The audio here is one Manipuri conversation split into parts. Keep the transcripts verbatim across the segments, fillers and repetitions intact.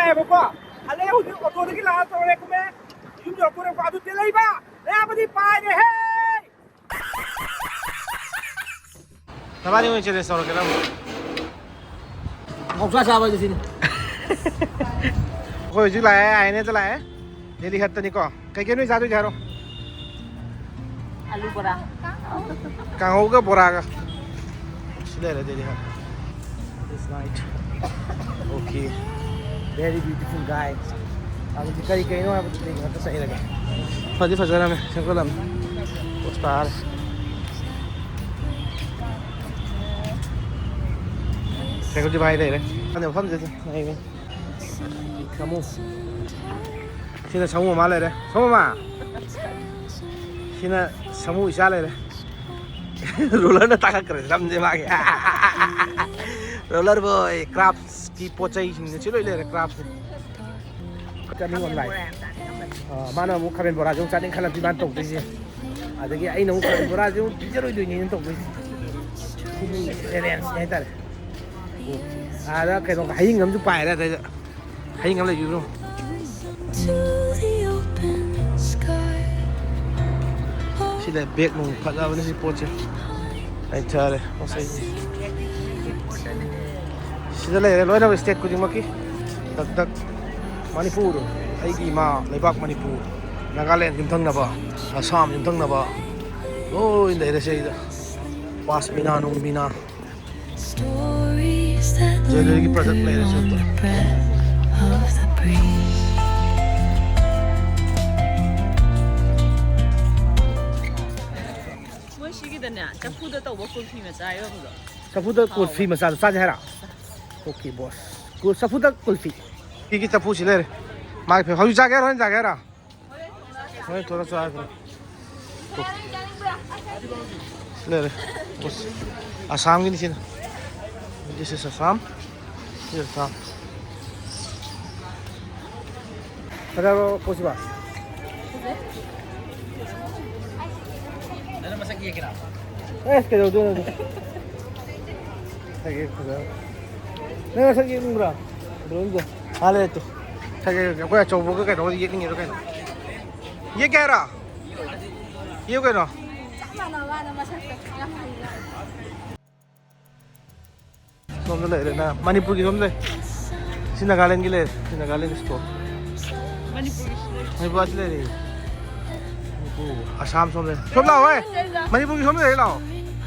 ꯍꯥꯏꯕꯀꯣ꯫ ꯑꯗꯩ ꯍꯧꯖꯤꯛ ꯑꯣꯇꯣꯗꯒꯤ ꯂꯥꯛꯑ ꯇꯧꯔꯦ, ꯀꯨꯝꯃꯦ꯫ ꯌꯨꯝ ꯌꯧꯔꯛꯇꯣꯔꯦꯀꯣ꯫ ꯑꯗꯨ ꯇꯦꯜꯍꯩꯕ ꯃꯌꯥꯝꯕꯗꯤ ꯄꯥꯏꯔꯦꯍꯦ꯫ ꯅꯕꯥꯅꯤ ꯑꯣꯏꯅ ꯆꯦꯂꯦꯟꯖ ꯇꯧꯔꯒꯦꯔ ꯑꯃꯨꯛ? ꯃꯍꯧꯁꯥ ꯆꯥꯕ ꯍꯥꯏꯗꯣ ꯁꯤꯅꯤ꯫ ꯑꯩꯈꯣꯏ ꯍꯧꯖꯤꯛ ꯂꯥꯛꯑꯦ, ꯑꯥꯏ ꯑꯦꯟ ꯑꯦꯗ ꯂꯥꯛꯑꯦ꯫ ꯗꯦꯜꯂꯤ ꯍꯠꯇꯅꯤꯀꯣ꯫ ꯀꯩ ꯀꯩꯅꯣ ꯆꯥꯗꯣꯏꯁꯦ ꯍꯥꯏꯔꯣ? ꯑꯂꯨ ꯕꯣꯔꯥ꯫ ꯀꯥꯡꯍꯧꯒ ꯕꯣꯔꯥꯒ꯫ ꯁꯤ ꯂꯩꯔꯦ Delhi hut. This night. Okay. Very beautiful guy. ꯑꯗꯨꯗꯤ ꯀꯔꯤ ꯀꯩꯅꯣ ꯍꯥꯏꯕꯗꯨꯗꯤ ꯉꯥꯛꯇ ꯆꯠꯂꯒꯦ꯫ ꯐꯗꯤ ꯐꯖꯔꯝꯃꯦ, ꯁꯦꯝꯒꯠꯂꯝꯃꯦ꯫ ꯄꯣꯁ ꯇꯥꯔꯦ꯫ ꯁꯦꯀ꯭ꯌꯨꯔꯤꯇꯤ ꯚꯥꯏ ꯂꯩꯔꯦ꯫ ꯑꯗ ꯃꯐꯝꯁꯤꯗ ꯂꯩꯔꯦ꯫ ꯁꯥꯃꯨ꯫ ꯁꯤꯅ ꯁꯥꯃꯨ ꯃꯃꯥ ꯂꯩꯔꯦ꯫ ꯁꯥꯃꯨ ꯃꯃꯥ꯫ ꯁꯤꯅ ꯁꯥꯃꯨ ꯏꯆꯥ ꯂꯩꯔꯦ꯫ ꯔꯣꯂꯔꯅ ꯇꯥꯈꯠꯈ꯭ꯔꯦ ꯁꯝꯁꯦ ꯃꯥꯒꯤ꯫ ꯔꯣꯂꯔ ꯕꯣꯏ, ꯀ꯭ꯔꯥꯐꯁꯀꯤ ꯄꯣꯠ ꯆꯩꯁꯤꯡꯁꯦ ꯁꯤ ꯂꯣꯏ ꯂꯩꯔꯦ, ꯀ꯭ꯔꯥꯐꯁꯦ꯫ ꯀꯃꯤꯡ ꯑꯣꯟꯂꯥꯏꯟ꯫ ꯑ, ꯃꯥꯅ ꯑꯃꯨꯛ ꯈꯥꯃꯦꯟ ꯕꯣꯔꯥꯁꯦ ꯑꯃꯨꯛ ꯆꯥꯅꯤꯡꯈꯠꯂꯛꯄꯤ ꯃꯥꯅ ꯇꯧꯗꯣꯏꯁꯦ꯫ ꯑꯗꯒꯤ ꯑꯩꯅ ꯑꯃꯨꯛ ꯈꯥꯃꯦꯟ ꯕꯣꯔꯥꯁꯦ ꯑꯃꯨꯛ ꯄꯤꯖꯔꯣꯏꯗꯣꯏꯅꯦꯅ ꯇꯧꯗꯣꯏꯁꯦ꯫ ꯁꯤꯒꯤ ꯑꯦꯔꯦꯟꯖꯅꯦ ꯍꯥꯏꯇꯥꯔꯦ꯫ ꯑꯥꯗ ꯀꯩꯅꯣ ꯍꯌꯤꯡ ꯑꯃꯁꯨ ꯄꯥꯏꯔꯦ ꯑꯗꯩꯗ꯫ ꯍꯌꯤꯡ ꯑꯃ ꯂꯩꯕꯤꯕ꯭ꯔꯣ? ꯁꯤꯗ ꯕꯦꯒ ꯅꯨꯡ ꯐꯖꯕꯅꯤ ꯁꯤ ꯄꯣꯠꯁꯦ꯫ ꯂꯩꯊꯔꯦ ꯄꯣꯠ ꯆꯩꯁꯦ꯫ ꯁꯤꯗ ꯂꯩꯔꯦ ꯂꯣꯏꯅꯃꯛ ꯁ꯭ꯇꯦꯠ ꯈꯨꯗꯤꯡꯃꯛꯀꯤ꯫ ꯗꯛ ꯗꯛ꯫ ꯃꯅꯤꯄꯨꯔ, ꯑꯩꯒꯤ ꯏꯃꯥ ꯂꯩꯕꯥꯛ ꯃꯅꯤꯄꯨꯔ꯫ ꯅꯥꯒꯥꯂꯦꯟ ꯌꯨꯝꯊꯪꯅꯕ, ꯑꯁꯥꯝ ꯌꯨꯝꯊꯪꯅꯕ꯫ ꯂꯣꯏ ꯂꯩꯔꯦ ꯁꯤꯗ꯫ ꯄꯥꯁꯃꯤꯅꯥ ꯅꯨꯡꯕꯤꯅꯥ꯫ Jewellery ꯒꯤ product ꯂꯩꯔꯦ ꯁꯤꯗ꯫ ꯃꯣꯏ ꯁꯤꯒꯤꯗꯅꯦ, ꯆꯐꯨꯗ ꯇꯧꯕ ꯀꯨꯜꯐꯤ ꯃꯆꯥ ꯌꯣꯟꯕꯗꯣ꯫ ꯆꯐꯨꯗ ꯀꯨꯜꯐꯤ ꯃꯆꯥꯗꯣ ꯆꯥꯁꯦ ꯍꯥꯏꯔꯣ? Okay, boss. ꯀꯨ-, ꯆꯐꯨꯗ ꯀꯨꯜꯐꯤ꯫ ꯁꯤꯒꯤ ꯆꯐꯨꯁꯤ ꯂꯩꯔꯦ꯫ ꯃꯥꯒꯤ ꯐꯦ-, ꯍꯧꯖꯤꯛ ꯆꯥꯒꯦ ꯍꯥꯏꯔꯣ, ꯍꯣꯔꯦꯟ ꯆꯥꯒꯦ ꯍꯥꯏꯔꯣ? ꯍꯣꯔꯦꯟ ꯊꯣꯔ ꯆꯥꯔꯒ꯫ ꯂꯩꯔꯦ꯫ ꯑꯁ, ꯑꯁꯥꯝꯒꯤꯅꯤ ꯁꯤꯅ꯫ This is Assam. This is Assam. ꯐꯖꯕ꯭ꯔꯣ ꯀꯣꯆꯤꯕ? ꯑꯦ, ꯀꯩꯗꯧꯗꯣꯏꯅꯣ ꯑꯗꯨ? ꯐꯖꯩ, ꯐꯖꯩ꯫ ꯅꯪ ꯅꯁꯛ ꯌꯦꯡꯅꯤꯡꯕ꯭ꯔꯥ? ꯃꯥ ꯂꯩꯔꯦ ꯇꯨ꯫ ꯁꯥꯏ, ꯁꯥꯏ, ꯁꯥꯏ, ꯑꯩꯈꯣꯏ ꯑꯆꯧꯕꯒ ꯀꯩꯅꯣꯒ ꯌꯦꯛꯅꯤꯡꯉꯤꯔꯣ ꯀꯩꯅꯣ? ꯌꯦꯛꯀꯦ ꯍꯥꯏꯔꯣ? ꯌꯦꯛꯎ ꯀꯩꯅꯣ꯫ ꯆꯞ ꯃꯥꯟꯅꯕ ꯃꯥꯅ ꯃꯁꯛꯇ ꯌꯥꯝ ꯍꯩꯅ꯫ ꯁꯣꯝꯗ ꯂꯩꯔꯦꯅ ꯃꯅꯤꯄꯨꯔꯒꯤ ꯁꯣꯝꯗ ꯂꯩ꯫ ꯁꯤ ꯅꯥꯒꯥꯂꯦꯟꯒꯤ ꯂꯩꯔꯦ꯫ ꯁꯤ ꯅꯥꯒꯥꯂꯦꯟ ꯁ꯭ꯇꯣꯔ꯫ ꯃꯅꯤꯄꯨꯔꯒꯤꯁꯨ ꯂꯩ꯫ ꯃꯅꯤꯄꯨꯔ ꯑꯁꯤ ꯂꯩꯔꯦ꯫ ꯃꯅꯤꯄꯨꯔ, ꯑꯁꯥꯝ ꯁꯣꯝ ꯂꯩꯔꯦ꯫ ꯁꯣꯝ ꯂꯥꯛꯑꯣ, ꯍꯦ꯫ ꯃꯅꯤꯄꯨꯔꯒꯤ ꯁꯣꯝꯗ ꯂꯩꯔꯦ, ꯂꯥꯛꯑꯣ꯫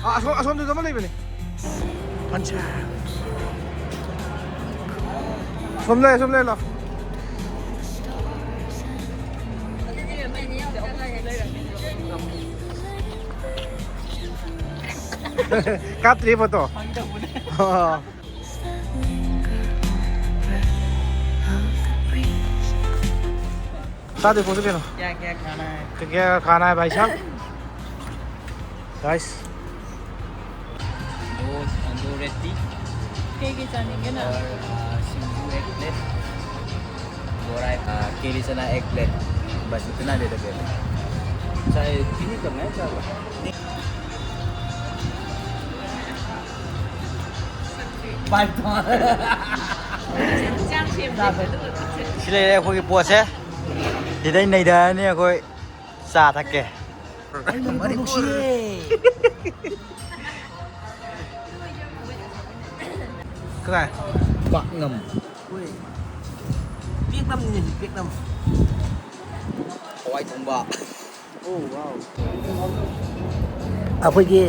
ꯑꯥ, ꯑꯁꯣꯝ, ꯑꯁꯣꯝꯗꯁꯨ ꯑꯃ ꯂꯩꯕꯅꯦ꯫ ꯄꯟꯆꯥ꯫ ꯁꯣꯝ ꯂꯩꯔꯦ, ꯁꯣꯝ ꯂꯩꯔꯦ, ꯂꯥꯛꯑꯣ꯫ ꯀꯥꯞꯇ꯭ꯔꯤ ꯐꯣꯇꯣ꯫ ꯑꯣ꯫ ꯆꯥꯗꯣꯏ ꯄꯣꯠꯁꯦ ꯀꯩꯅꯣ? क्या क्या खाना है? क्या क्या खाना है भाई साहब? गाइस। दो, दो रोटी। ꯀꯩ ꯀꯩ ꯆꯥꯅꯤꯡꯒꯦ ꯅꯪ? और, आ, सिंबू एक प्लेट। बोरा एक, आ, केली चना एक प्लेट। बस इतना दे दो पहले। चाय पीनी कम है, चाय? ꯁꯤ ꯂꯩꯔꯦ ꯑꯩꯈꯣꯏꯒꯤ ꯄꯣꯠꯁꯦ꯫ ꯁꯤꯗꯩ ꯅꯩꯊꯔꯅꯤ ꯑꯩꯈꯣꯏ꯫ ꯆꯥ ꯊꯛꯀꯦ꯫ ꯑꯩ ꯃꯅꯤꯄꯨꯔ ꯅꯨꯡꯁꯤꯌꯦ꯫ ꯀꯗꯥꯏ? ꯄꯥꯛꯅꯝ꯫ ꯄꯦꯛꯅꯝꯅꯤꯅꯦ, ꯄꯦꯛꯅꯝ꯫ ꯍꯋꯥꯏ ꯊꯣꯡꯕ꯫ ꯑꯩꯈꯣꯏꯒꯤ,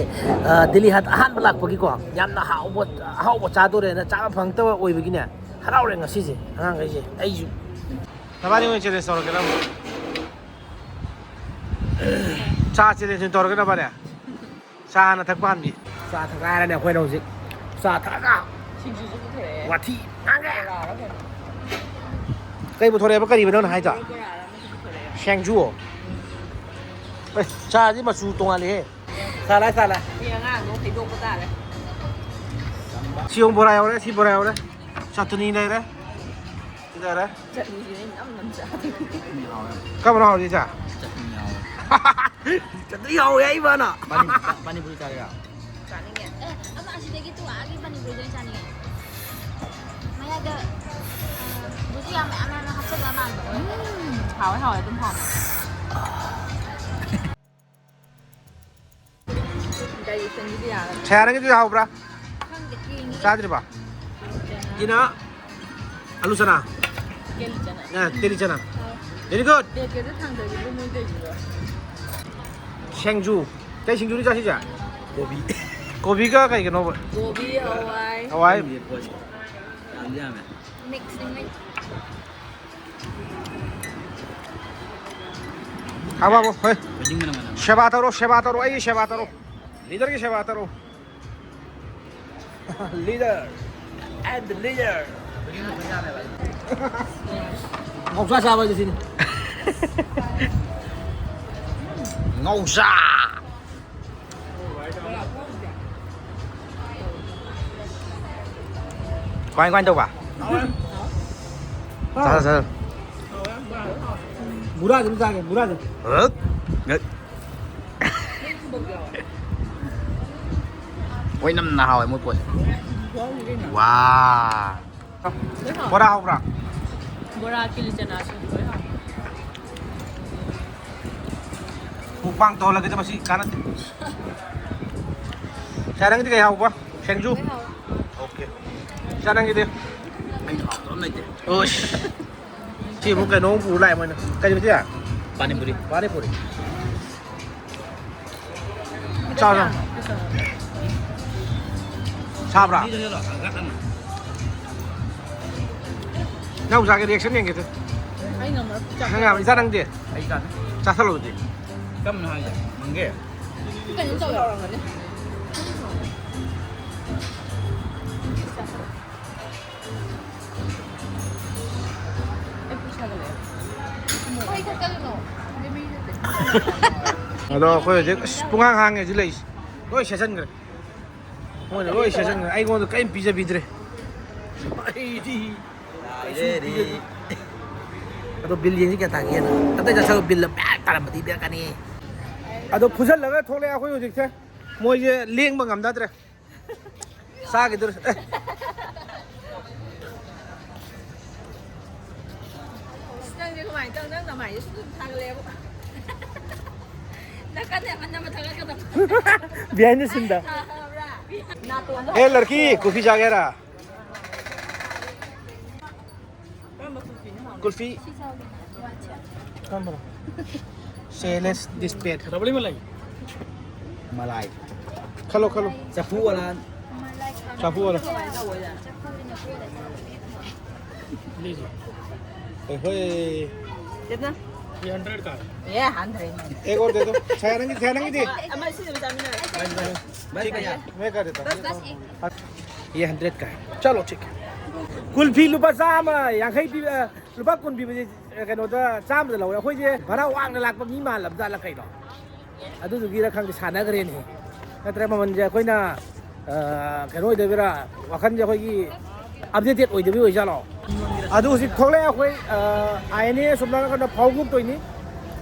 ꯑ, ꯗꯤꯜꯂꯤ ꯍꯠ ꯑꯍꯥꯟꯕ ꯂꯥꯛꯄꯒꯤꯀꯣ, ꯌꯥꯝꯅ ꯍꯥꯎꯕ, ꯑꯍꯥꯎꯕ ꯆꯥꯗꯣꯔꯦꯅ ꯆꯥꯕ ꯐꯪꯉꯛꯇꯕ ꯑꯣꯏꯕꯒꯤꯅꯦ, ꯍꯔꯥꯎꯔꯦ ꯉꯁꯤꯁꯦ ꯑꯉꯥꯡꯈꯩꯁꯦ, ꯑꯩꯁꯨ꯫ ꯅꯕꯥꯅꯤ ꯑꯣꯏꯅ ꯆꯦꯂꯦꯟꯖ ꯇꯧꯔꯒꯦ, ꯅꯪ꯫ ꯆꯥ ꯆꯦꯂꯦꯟꯖ ꯑꯣꯏꯅ ꯇꯧꯔꯒꯦ ꯅꯕꯥꯅꯤ꯫ ꯆꯥ ꯍꯥꯟꯅ ꯊꯛꯄ ꯍꯥꯟꯕꯤ꯫ ꯆꯥ ꯊꯛꯀꯥꯏꯔꯅꯤ ꯑꯩꯈꯣꯏꯅ ꯍꯧꯖꯤꯛ꯫ ꯆꯥ ꯊꯛꯑꯒ ꯁꯤꯡꯖꯨꯁꯨ ꯄꯨꯊꯣꯔꯛꯑꯦ꯫ ꯋꯥꯊꯤ ꯉꯥꯡꯒꯦ꯫ ꯕꯣꯔꯥꯔ ꯀꯩꯅꯣ꯫ ꯀꯩ ꯄꯨꯊꯣꯔꯛꯑꯦꯕ? ꯀꯔꯤꯕ ꯅꯪꯅ ꯍꯥꯏꯗꯣ? ꯕꯣꯔꯥꯔ ꯑꯃꯁꯨ ꯄꯨꯊꯣꯔꯛꯑꯦ꯫ ꯁꯦꯡꯖꯨ? ꯑꯦ, ꯆꯥꯁꯤ ꯃꯆꯨ ꯇꯣꯉꯥꯜꯂꯤꯍꯦ꯫ ꯆꯥꯂꯥꯏ, ꯆꯥꯂꯥꯏ꯫ ꯃꯤ ꯑꯉꯥꯡꯗꯣ ꯍꯩꯗꯣꯛꯄ ꯇꯥꯔꯦ꯫ ꯁꯤ ꯌꯦꯡꯉꯨ, ꯕꯣꯔꯥ ꯌꯥꯎꯔꯦ, ꯁꯤ ꯕꯣꯔꯥ ꯌꯥꯎꯔꯦ꯫ ꯆꯠꯇꯅꯤ ꯂꯩꯔꯦ꯫ ꯁꯤ ꯂꯩꯔꯦ꯫ ꯆꯠꯅꯤꯁꯤꯅ ꯌꯥꯝ ꯅꯝꯖꯥꯗꯦ꯫ ꯀꯔꯝꯕꯅ ꯍꯥꯎꯔꯤ, ꯏꯆꯥ? ꯆꯠꯅꯤ ꯍꯥꯎꯋꯦ꯫ ꯆꯠꯅꯤ ꯍꯥꯎꯋꯦ ꯍꯥꯏꯕꯅ꯫ ꯄꯥꯅꯤ-, ꯄꯥꯅꯤꯄꯨꯔꯤ ꯆꯥꯒꯦꯔꯥ? ꯆꯥꯅꯤꯡꯉꯦ꯫ ꯑꯦ, ꯑꯃ ꯑꯁꯤꯗꯒꯤ ꯇꯨ ꯑꯥꯒꯤ ꯄꯥꯅꯤꯄꯨꯔꯤꯗꯣ ꯑꯣꯏꯅ ꯆꯥꯅꯤꯡꯉꯦ꯫ ꯃꯌꯥꯗ ꯕꯨꯖꯤꯌꯥ ꯃꯌꯥꯝ ꯃꯌꯥꯝ ꯍꯥꯞꯆꯜꯂ ꯃꯥꯟꯕ ꯑꯣꯏ꯫ ꯎꯝ, ꯍꯥꯎꯋꯦ, ꯍꯥꯎꯋꯦ, ꯑꯗꯨꯝ ꯍꯥꯎꯋꯦ꯫ ꯗꯥꯏꯖꯦꯁꯟꯒꯤꯗꯤ ꯌꯥꯔꯦ꯫ ꯁꯌꯥꯅꯒꯤꯗꯨꯗꯤ ꯍꯥꯎꯕ꯭ꯔꯥ? ꯈꯪꯗꯦ, ꯌꯦꯡꯒꯦ꯫ ꯆꯥꯗ꯭ꯔꯤꯕ? ꯀꯤꯅꯥ, ꯑꯂꯨ ꯆꯅꯥ꯫ ꯀꯦꯂꯤ ꯆꯅꯥ꯫ ꯑ, ꯀꯦꯂꯤ ꯆꯅꯥ꯫ ꯍꯥꯎ꯫ Very good. ꯗꯦꯠ ꯀꯦꯗ ꯊꯥꯡꯗꯕꯤꯗꯣ ꯃꯣꯏ ꯇꯧꯔꯤꯗꯣ꯫ ꯁꯦꯡꯖꯨ꯫ ꯀꯩ ꯁꯤꯡꯖꯨꯅꯤ ꯆꯥꯁꯤꯁꯦ? ꯀꯣꯕꯤ꯫ ꯀꯣꯕꯤꯒ ꯀꯩꯒꯅꯣꯕ? ꯀꯣꯕꯤ, ꯍꯋꯥꯏ꯫ ꯍꯋꯥꯏ꯫ ꯌꯥꯝꯗꯤ ꯌꯥꯝꯃꯦ꯫ Mix ꯅꯤ, mix꯫ ꯍꯥꯎ, ꯍꯥꯎ, ꯍꯣꯏ꯫ ꯋꯦꯗꯤꯡ ꯃꯅꯝ ꯃꯅꯝ꯫ ꯁꯦꯕꯥ ꯇꯧꯔꯣ, ꯁꯦꯕꯥ ꯇꯧꯔꯣ, ꯑꯩꯒꯤ ꯁꯦꯕꯥ ꯇꯧꯔꯣ꯫ ꯂꯤꯗꯔꯒꯤ ꯁꯦꯕꯥ ꯇꯧꯔꯣ꯫ Leader and the leader. ꯉꯧꯁꯥ ꯆꯥꯕ ꯍꯥꯏꯁꯦ ꯁꯤꯅꯤ꯫ ꯉꯧꯁꯥ꯫ ꯀꯃꯥꯏ, ꯀꯃꯥꯏ ꯇꯧꯕ? ꯆꯥꯔꯣ, ꯆꯥꯔꯣ꯫ ꯕꯨꯔꯥꯁꯦ ꯑꯗꯨꯝ ꯆꯥꯒꯦ, ꯕꯨꯔꯥꯁꯦ꯫ ꯍꯛ꯫ ꯑꯣꯏꯅꯝꯅ ꯍꯥꯎꯋꯦ ꯃꯣꯏ ꯄꯣꯠꯁꯦ꯫ ꯋꯥ꯫ ꯕꯣꯔꯥ ꯍꯥꯎꯕ꯭ꯔꯥ? ꯕꯣꯔꯥ, ꯀꯤꯂꯤ ꯆꯅꯥ ꯁꯤꯡꯖꯨ ꯂꯣꯏ ꯍꯥꯎꯋꯦ꯫ ꯃꯨꯛꯕꯥꯡ ꯇꯧꯍꯜꯂꯒꯦꯗ, ꯃꯁꯤ ꯀꯥꯟꯅꯗꯦ꯫ ꯁꯥꯔ, ꯅꯪꯒꯤꯗꯤ ꯀꯩ ꯍꯥꯎꯕ? ꯁꯦꯡꯖꯨ? ꯂꯣꯏ ꯍꯥꯎꯋꯦ꯫ Okay꯫ ꯁꯥꯔ, ꯅꯪꯒꯤꯗꯤ? ꯑꯩꯗꯤ ꯍꯥꯎꯇꯕ ꯑꯃ ꯂꯩꯇꯦ꯫ ꯎꯁ꯫ ꯁꯤ ꯑꯃꯨꯛ ꯀꯩꯅꯣ ꯑꯃꯨꯛ ꯄꯨꯔ ꯂꯥꯛꯑꯦ ꯃꯣꯏꯅ꯫ ꯀꯔꯤ ꯃꯊꯦꯜ? ꯄꯥꯅꯤꯄꯨꯔꯤ꯫ ꯄꯥꯅꯤꯄꯨꯔꯤ꯫ ꯆꯥꯎꯅ꯫ ꯁꯥꯕ꯭ꯔꯥ? ꯅꯪ ꯆꯥꯒꯦ reaction ꯌꯦꯡꯒꯦ ꯇꯨ꯫ ꯑꯩ ꯉꯝꯃꯔꯣꯏ꯫ ꯅꯪ ꯌꯥꯝ ꯏꯆꯥ ꯅꯪꯗꯤ? ꯑꯩ ꯆꯥꯗꯦ꯫ ꯆꯥꯁꯜꯂꯣ ꯑꯗꯨꯗꯤ꯫ ꯀꯔꯝꯕꯅꯣ ꯍꯥꯏꯁꯦ? ꯃꯪꯒꯦ? ꯀꯩꯅꯣ ꯇꯧꯔꯝꯒꯅꯤ꯫ ꯑꯗꯣ ꯑꯩꯈꯣꯏ ꯍꯧꯖꯤꯛ ꯑꯁ ꯄꯨꯡꯍꯥꯡ ꯍꯥꯡꯉꯦ ꯍꯧꯖꯤꯛ ꯂꯩꯔꯤꯁꯦ꯫ ꯂꯣꯏ ꯁꯦꯠꯆꯟꯈ꯭ꯔꯦ꯫ ꯃꯣꯏꯅ ꯂꯣꯏ ꯁꯦꯠꯆꯟꯈ꯭ꯔꯦ꯫ ꯑꯩꯉꯣꯟꯗ ꯀꯔꯤꯝ ꯄꯤꯖꯕꯤꯗ꯭ꯔꯦ꯫ ꯑꯩꯗꯤ ꯀꯩꯁꯨ ꯄꯤꯖꯗꯦ꯫ ꯑꯗꯣ ꯕꯤꯜ ꯌꯦꯡꯁꯤ ꯀꯌꯥ ꯇꯥꯒꯦꯅ꯫ ꯑꯇꯩ ꯆꯠꯁꯜꯂ ꯕꯤꯜꯗ ꯃꯌꯥꯝ ꯇꯥꯔꯝꯃꯗꯤ ꯄꯤꯔꯛꯀꯅꯤ꯫ ꯑꯗꯣ ꯐꯨꯖꯜꯂꯒ ꯊꯣꯛꯂꯛꯑꯦ ꯑꯩꯈꯣꯏ ꯍꯧꯖꯤꯛꯁꯦ꯫ ꯃꯣꯏꯁꯦ ꯂꯦꯡꯕ ꯉꯝꯅꯗ꯭ꯔꯦ꯫ ꯆꯥꯈꯤꯗꯣꯔꯦ꯫ ꯑꯦ꯫ ꯀꯃꯥꯏꯅ ꯇꯧ? ꯅꯪ ꯅꯃꯥꯏꯗꯨ ꯁꯨꯝ ꯁꯨꯝ ꯊꯥꯒꯠꯂꯛꯑꯦꯕ꯫ ꯅꯥꯀꯟꯗ ꯑꯃ ꯅꯝꯃ ꯊꯥꯒꯠꯀꯗꯕ꯫ Behind the scene ꯗ꯫ ꯈꯪꯕ꯭ꯔꯥ? ए लड़की कुल्फी जागेरा. कुल्फी. ꯀꯔꯝꯕꯅꯣ? ꯁꯦ, let's this plate. रबड़ी मलाई. मलाई. ꯈꯜꯂꯣ, ꯈꯜꯂꯣ. चफू वाला. ꯆꯐꯨ ꯑꯣꯏꯔꯣ. लीजिए. ꯑꯦ, ꯍꯣꯏ. ꯀꯦꯞꯅ? ये हंड्रेड का है. ꯑꯦ, ꯍꯟꯗ꯭ꯔꯦ. एक और दे दो. ꯁꯌꯥ, ꯅꯪꯒꯤ, ꯁꯌꯥ, ꯅꯪꯒꯤꯗꯤ? ꯑꯃ ꯁꯤꯗ ꯆꯥꯃꯤꯟꯅꯔꯁꯤ. भाई भैया. मैं कर देता हूँ. ꯕꯁ, ꯕꯁ, ꯑꯦ. ये हंड्रेड का है. चलो, ठीक है. ꯀꯨꯜꯐꯤ ꯂꯨꯄꯥ ꯆꯥꯝꯃ ꯌꯥꯡꯈꯩ ꯄꯤꯕ, ꯂꯨꯄꯥ ꯀꯨꯟ ꯄꯤꯕꯁꯦ, ꯀꯩꯅꯣꯗ ꯆꯥꯝꯃꯗ ꯂꯧꯔꯦ. ꯑꯩꯈꯣꯏꯁꯦ ꯚꯔꯥ ꯋꯥꯡꯅ ꯂꯥꯛꯄ ꯃꯤ ꯃꯥꯜꯂꯕ ꯖꯥꯠꯂ ꯀꯩꯅꯣ? ꯑꯗꯨꯗꯨꯒꯤꯔ ꯈꯪꯗꯦ, ꯁꯥꯟꯅꯈ꯭ꯔꯦꯅꯦ. ꯅꯠꯇ꯭ꯔꯒ ꯃꯃꯜꯁꯦ ꯑꯩꯈꯣꯏꯅ, ꯑ, ꯀꯩꯅꯣ ꯑꯣꯏꯗꯕꯩꯔꯥ, ꯋꯥꯈꯜꯁꯦ ꯑꯩꯈꯣꯏꯒꯤ ꯑꯞꯗꯦꯇꯦꯠ ꯑꯣꯏꯗꯕꯩ ꯑꯣꯏꯖꯥꯠꯂꯣ? ꯑꯗꯨ ꯍꯧꯖꯤꯛ ꯊꯣꯛꯂꯛꯑꯦ ꯑꯩꯈꯣꯏ, ꯑ, ꯑꯥꯏ ꯑꯦꯟ ꯑꯦ ꯑꯁꯣꯝ ꯅꯥꯀꯟꯗ ꯐꯥꯎꯒꯨꯝꯇꯣꯏꯅꯤ.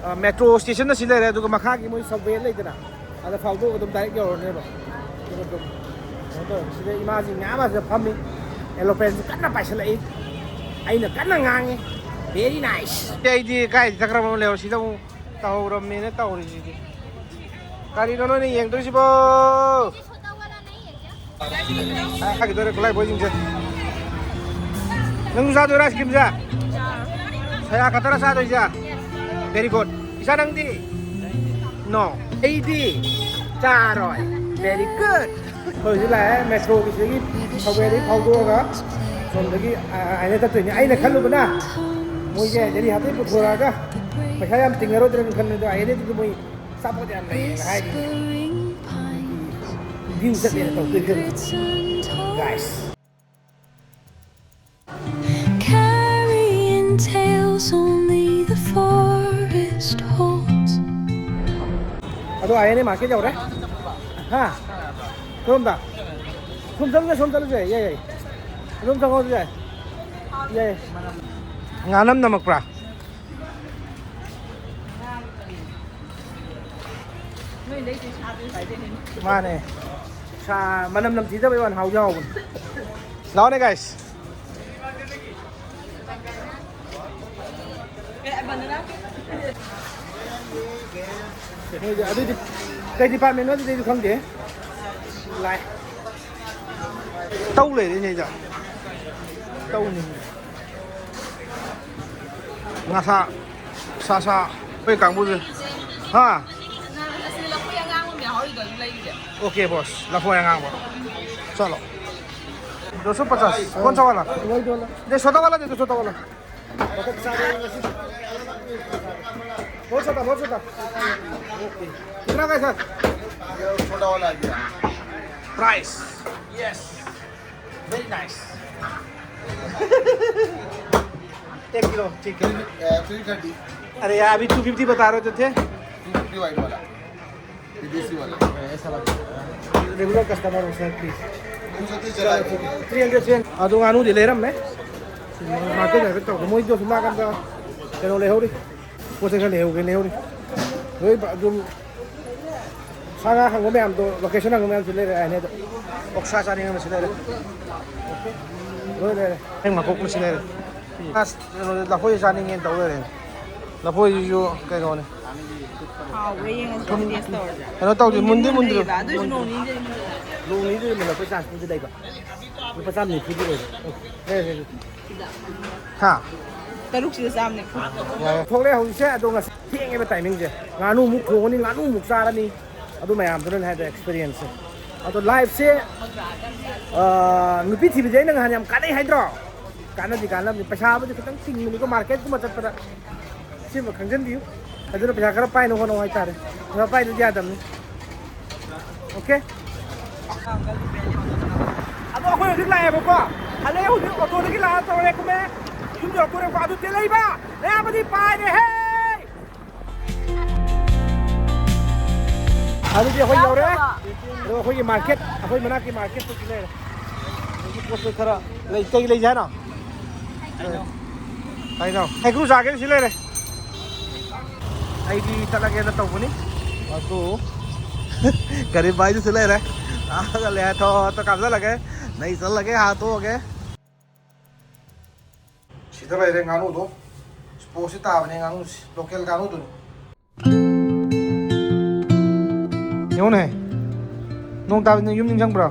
ꯑ, ꯃꯦꯇ꯭ꯔꯣ ꯁ꯭ꯇꯦꯁꯟ ꯑꯁꯤ ꯂꯩꯔꯦ, ꯑꯗꯨꯒ ꯃꯈꯥꯒꯤ ꯃꯣꯏ ꯁꯕꯋꯦ ꯂꯩꯗꯅ, ꯑꯗ ꯐꯥꯎꯗꯣꯛꯑꯒ ꯑꯗꯨꯝ ꯗꯥꯏꯔꯦꯛ ꯌꯧꯔꯅꯦꯕ꯫ ꯑꯗꯨꯒ ꯑꯗꯨꯝ ꯀꯩꯅꯣ ꯇꯧꯔꯦ꯫ ꯁꯤꯗ ꯏꯃꯥꯁꯤꯡ ꯃꯌꯥꯝ ꯑꯃ ꯁꯤꯗ ꯐꯝꯃꯤ꯫ ꯑꯦꯔꯣꯄ꯭ꯂꯦꯟꯁꯨ ꯀꯟꯅ ꯄꯥꯏꯁꯤꯜꯂꯛꯏ꯫ ꯑꯩꯅ ꯀꯟꯅ ꯉꯥꯡꯉꯤ, "Very nice." ꯑꯩꯗꯤ ꯀꯥꯏꯗ ꯆꯠꯈ꯭ꯔꯕꯅꯣ ꯂꯩꯍꯧ, ꯁꯤꯗ ꯑꯃꯨꯛ ꯇꯧꯍꯧꯔꯝꯃꯦꯅ ꯇꯧꯔꯤꯁꯤꯗꯤ꯫ ꯀꯔꯤꯅꯣ ꯅꯣꯏꯅ ꯌꯦꯡꯗꯣꯏꯁꯤꯕꯣ? ꯍꯥꯏꯒꯗꯧꯔꯦ ꯈꯨꯠꯂꯥꯏ ꯕꯣꯏꯁꯤꯡꯁꯦ꯫ ꯅꯪꯁꯨ ꯆꯥꯗꯣꯏꯔꯥ ꯑꯥꯏꯁ ꯀ꯭ꯔꯤꯝꯁꯦ? ꯁꯌꯥ ꯈꯛꯇꯔ ꯆꯥꯗꯣꯏꯁꯦ? Very good. ꯏꯆꯥ, ꯅꯪꯗꯤ? ꯅꯣ. ꯑꯩꯗꯤ ꯆꯥꯔꯣꯏ. Very good. ꯑꯩꯈꯣꯏ ꯍꯧꯖꯤꯛ ꯂꯥꯛꯑꯦ ꯃꯦꯇ꯭ꯔꯣꯒꯤ ꯁꯤꯗꯒꯤ, ꯁꯕꯋꯦꯗꯒꯤ ꯐꯥꯎꯗꯣꯛꯑꯒ ꯁꯣꯝꯗꯒꯤ, ꯑ, ꯑꯥꯏꯅ ꯆꯠꯇꯣꯏꯅꯦ꯫ ꯑꯩꯅ ꯈꯜꯂꯨꯕꯅ ꯃꯣꯏꯁꯦ ꯗꯦꯜꯂꯤ ꯍꯥꯇꯩ ꯄꯨꯊꯣꯔꯛꯑꯒ ꯄꯩꯁꯥ ꯌꯥꯝ ꯇꯤꯡꯉꯔꯣꯏꯗ꯭ꯔꯅ ꯈꯟꯕꯗꯣ, ꯑꯥꯏꯅꯗꯨꯗꯤ ꯃꯣꯏ ꯑꯆꯥꯄꯣꯠ ꯌꯥꯝ ꯂꯩꯌꯦꯅ ꯍꯥꯏꯔꯤ꯫ ꯗ꯭ꯌꯨ ꯆꯠꯂꯦꯅ ꯇꯧꯗꯣꯏ ꯐꯤꯕꯝ. Guys. Carrying tales only the forest holds. ꯑꯗꯣ ꯑꯥꯏ ꯑꯦꯟ ꯑꯦ ꯃꯥꯔꯀꯦꯠ ꯌꯧꯔꯦ꯫ ꯍꯥ? ꯀꯔꯣꯝꯗ? ꯁꯣꯝ ꯆꯠꯂꯨꯁꯦ, ꯁꯣꯝ ꯆꯠꯂꯨꯁꯦ꯫ ꯌꯥꯏ, ꯌꯥꯏ꯫ ꯑꯗꯨꯝ ꯆꯪꯉꯣ, ꯑꯗꯨ ꯌꯥꯏ꯫ ꯌꯥꯏ꯫ ꯉꯥꯅꯝ ꯅꯝꯃꯛꯄ꯭ꯔꯥ? ꯃꯥꯅꯦ꯫ ꯁꯥ ꯃꯅꯝ ꯅꯝꯊꯤꯗꯕꯩ ꯋꯥꯅꯤ, ꯍꯥꯎꯗꯤ ꯍꯥꯎꯕꯅꯤ꯫ ꯂꯥꯛꯑꯣꯅꯦ, guys꯫ ꯃꯣꯏꯗꯤ ꯑꯗꯨꯗꯤ ꯀꯩ ꯗꯤꯄꯥꯔꯠꯃꯦꯟꯅꯣ ꯑꯗꯨꯗꯤ ꯑꯩꯁꯨ ꯈꯪꯗꯦ꯫ ꯂꯥꯏ꯫ ꯇꯧ ꯂꯩꯔꯦꯅꯦ ꯑꯩꯗ꯫ ꯇꯧꯅꯤ꯫ ꯉꯁꯥ ꯁꯥ ꯁꯥ ꯑꯩꯈꯣꯏ ꯀꯥꯡꯕꯨꯁꯦ꯫ ꯍꯥ꯫ ꯑꯁꯤꯗ ꯂꯐꯣꯏ ꯑꯉꯥꯡꯕ ꯑꯃ ꯌꯥꯎꯍꯧꯔꯤꯗꯣ ꯑꯗꯨ ꯂꯩꯔꯨꯁꯦ꯫ OK boss, ꯂꯐꯣꯏ ꯑꯉꯥꯡꯕ꯫ ꯆꯠꯂꯣ꯫ ꯗꯣ ꯁꯣ ꯄꯆꯥꯁ꯫ ꯀꯣꯟ ꯁꯥ ꯋꯥꯂꯥ? ꯗꯦ ꯁꯣꯇꯥ ꯋꯥꯂꯥ ꯗꯦ ꯗꯣ ꯁꯣꯇꯥ ꯋꯥꯂꯥ꯫ बहुत छोटा, बहुत छोटा। OK। कितना का है सर? ये छोटा वाला आ गया। Price। Yes। Very nice। एक किलो, ठीक है। Three thirty. अरे यार, अभी टू फिफ्टी बता रहे तो थे। टू फिफ्टी वाइट वाला। ꯕꯤꯗꯦꯁꯤ ꯋꯥꯂꯥ꯫ Regular customer ꯑꯣꯏꯁꯤꯅ please꯫ Three hundred, three hundred. ꯑꯗꯣ ꯉꯥꯅꯨꯗꯤ ꯂꯩꯔꯝꯃꯦ꯫ ꯃꯥꯔꯀꯦꯠ ꯍꯥꯏꯐꯦꯠ ꯇꯧꯕ꯫ ꯃꯣꯏꯗꯣ ꯁꯨꯝ ꯅꯥꯀꯟꯗ ꯀꯩꯅꯣ ꯂꯩꯍꯧꯔꯤ꯫ ꯄꯣꯠ ꯆꯩ ꯈꯔ ꯂꯩꯍꯧꯒꯦ ꯂꯩꯍꯧꯔꯤ꯫ ꯂꯣꯏ ꯑꯗꯨꯝ ꯁꯥ ꯉꯥ ꯍꯪꯕ ꯃꯌꯥꯝꯗꯣ, ꯂꯣꯀꯦꯁꯟ ꯍꯪꯕ ꯃꯌꯥꯝꯁꯨ ꯂꯩꯔꯦ ꯍꯥꯏꯅꯦ ꯑꯗꯣ꯫ ꯑꯣꯛꯁꯥ ꯆꯥꯅꯤꯡꯉꯕꯁꯨ ꯂꯩꯔꯦ꯫ ꯂꯣꯏ ꯂꯩꯔꯦ꯫ ꯑꯩ ꯃꯀꯣꯛ ꯃꯁꯤꯡ ꯂꯩꯔꯦ꯫ ꯑꯁ, ꯀꯩꯅꯣ, ꯂꯐꯣꯏ ꯆꯥꯅꯤꯡꯉꯦꯅ ꯇꯧ ꯂꯩꯔꯦ꯫ ꯂꯐꯣꯏꯁꯤꯁꯨ ꯀꯩꯅꯣꯅꯦ꯫ ꯍꯥꯎꯕ꯭ꯔꯥ ꯌꯦꯡꯉꯁꯤ, ꯇꯦꯁ ꯇꯧꯔꯁꯦ꯫ ꯀꯩꯅꯣ ꯇꯧꯗꯦ, ꯃꯨꯟꯗꯤ ꯃꯨꯟꯗ꯭ꯔꯤꯕ꯫ ꯑꯗꯨꯏꯁꯨ ꯅꯣꯡ ꯅꯤꯅꯤꯗꯤ ꯂꯩꯕ꯫ ꯅꯣꯡ ꯅꯤꯅꯤꯗꯤ ꯂꯩꯃꯜꯂꯛꯄꯩ ꯆꯥꯟꯁꯄꯨꯗꯤ ꯂꯩꯕ꯫ ꯂꯨꯄꯥ ꯆꯥꯝ ꯅꯤꯐꯨꯗꯤ ꯑꯣꯏꯕ꯫ ꯑꯣ, ꯂꯩꯔꯦ, ꯂꯩꯔꯦ꯫ ꯍꯥ? ꯇꯔꯨꯛꯁꯤꯗ ꯆꯥꯝ ꯅꯤꯐꯨ꯫ ꯌꯥꯔꯦ꯫ ꯊꯣꯛꯂꯛꯑꯦ ꯍꯧꯖꯤꯛꯁꯦ, ꯑꯗꯣ ꯉꯁꯤ ꯊꯦꯡꯉꯦꯕ ꯇꯥꯏꯃꯤꯡꯁꯦ꯫ ꯉꯥꯅꯨ ꯑꯃꯨꯛ ꯊꯣꯡꯉꯅꯤ, ꯉꯥꯅꯨ ꯑꯃꯨꯛ ꯆꯥꯔꯅꯤ꯫ ꯑꯗꯨ ꯃꯌꯥꯝꯗꯨꯅꯅꯦ ꯍꯥꯏꯗꯣ ꯑꯦꯛꯁꯄꯤꯔꯤꯌꯦꯟꯁꯁꯦ꯫ ꯑꯗꯣ ꯂꯥꯏꯐꯁꯦ, ꯑꯥ, ꯅꯨꯄꯤ ꯊꯤꯕꯁꯦ ꯑꯩꯅ ꯉꯍꯥꯟ ꯌꯥꯝ ꯀꯥꯟꯅꯩ ꯍꯥꯏꯗ꯭ꯔꯣ? ꯀꯥꯟꯅꯗꯤ ꯀꯥꯟꯅꯕꯅꯤ꯫ ꯄꯩꯁꯥꯕꯨꯗꯤ ꯈꯤꯇꯪ ꯇꯤꯡꯕꯅꯤꯀꯣ ꯃꯥꯔꯀꯦꯠꯀꯨꯝꯕ ꯆꯠꯄꯗ꯫ ꯁꯤꯃ ꯈꯪꯖꯟꯕꯤꯌꯨ꯫ ꯑꯗꯨꯅ ꯄꯩꯁꯥ ꯈꯔ ꯄꯥꯏꯅꯕ ꯍꯣꯠꯅꯧ ꯍꯥꯏꯇꯥꯔꯦ꯫ ꯄꯩꯁꯥ ꯄꯥꯏꯗ꯭ꯔꯗꯤ ꯌꯥꯗꯕꯅꯤ꯫ OK? ꯑꯗꯣ ꯑꯩꯈꯣꯏ ꯍꯧꯖꯤꯛ ꯂꯥꯛꯑꯦꯕꯀꯣ꯫ ꯍꯜꯂꯛꯑꯦ ꯍꯧꯖꯤꯛ ꯑꯣꯇꯣꯗꯒꯤ ꯂꯥꯛꯑ ꯇꯧꯔꯦ ꯀꯨꯝꯃꯦ꯫ ꯌꯨꯝ ꯌꯧꯔꯛꯇꯣꯔꯦꯀꯣ꯫ ꯑꯗꯨ ꯇꯦꯜꯍꯩꯕ! ꯅꯌꯥꯝꯕꯗꯤ ꯄꯥꯏꯔꯦꯍꯦ! ꯑꯗꯨꯗꯤ ꯑꯩꯈꯣꯏ ꯌꯧꯔꯦ꯫ ꯌꯥꯎꯈ꯭ꯔꯕ? ꯑꯗꯣ ꯑꯩꯈꯣꯏꯒꯤ ꯃꯥꯔꯀꯦꯠ, ꯑꯩꯈꯣꯏ ꯃꯅꯥꯛꯀꯤ ꯃꯥꯔꯀꯦꯠꯇꯨꯁꯨ ꯂꯩꯔꯦ꯫ ꯑꯗꯒꯤ ꯄꯣꯠ ꯆꯩ ꯈꯔ ꯂꯩ꯫ ꯀꯩ ꯂꯩꯁꯦ ꯍꯥꯏꯅꯣ? ꯀꯩꯅꯣ? ꯍꯩꯀ꯭ꯔꯨ ꯆꯥꯒꯦ ꯁꯤ ꯂꯩꯔꯦ꯫ ꯑꯩꯗꯤ ꯆꯠꯂꯒꯦꯅ ꯇꯧꯕꯅꯤ꯫ ꯑꯗꯨ ꯒꯥꯔꯤ ꯕꯥꯏꯗꯨꯁꯨ ꯂꯩꯔꯦ꯫ ꯂꯥꯛꯑꯒ ꯂꯩꯔꯦ꯫ ꯊꯣ-, ꯊꯣ-, ꯀꯥꯞꯆꯜꯂꯒꯦ꯫ ꯅꯩ ꯆꯠꯂꯒꯦ, ꯍꯥꯠꯇꯣꯛꯑꯒꯦ꯫ ꯁꯤꯗ ꯂꯩꯔꯦ ꯉꯥꯅꯨꯗꯣ꯫ ꯑꯁ, ꯄꯣꯁꯁꯤ ꯇꯥꯕꯅꯦ ꯉꯥꯅꯨꯁꯤ, ꯂꯣꯀꯦꯜ ꯉꯥꯅꯨꯗꯨꯅꯤ꯫ ꯌꯦꯡꯉꯨꯅꯦ, ꯅꯣꯡ ꯇꯥꯕꯗ ꯌꯨꯝ ꯅꯤꯡꯁꯤꯡꯕ꯭ꯔꯥ?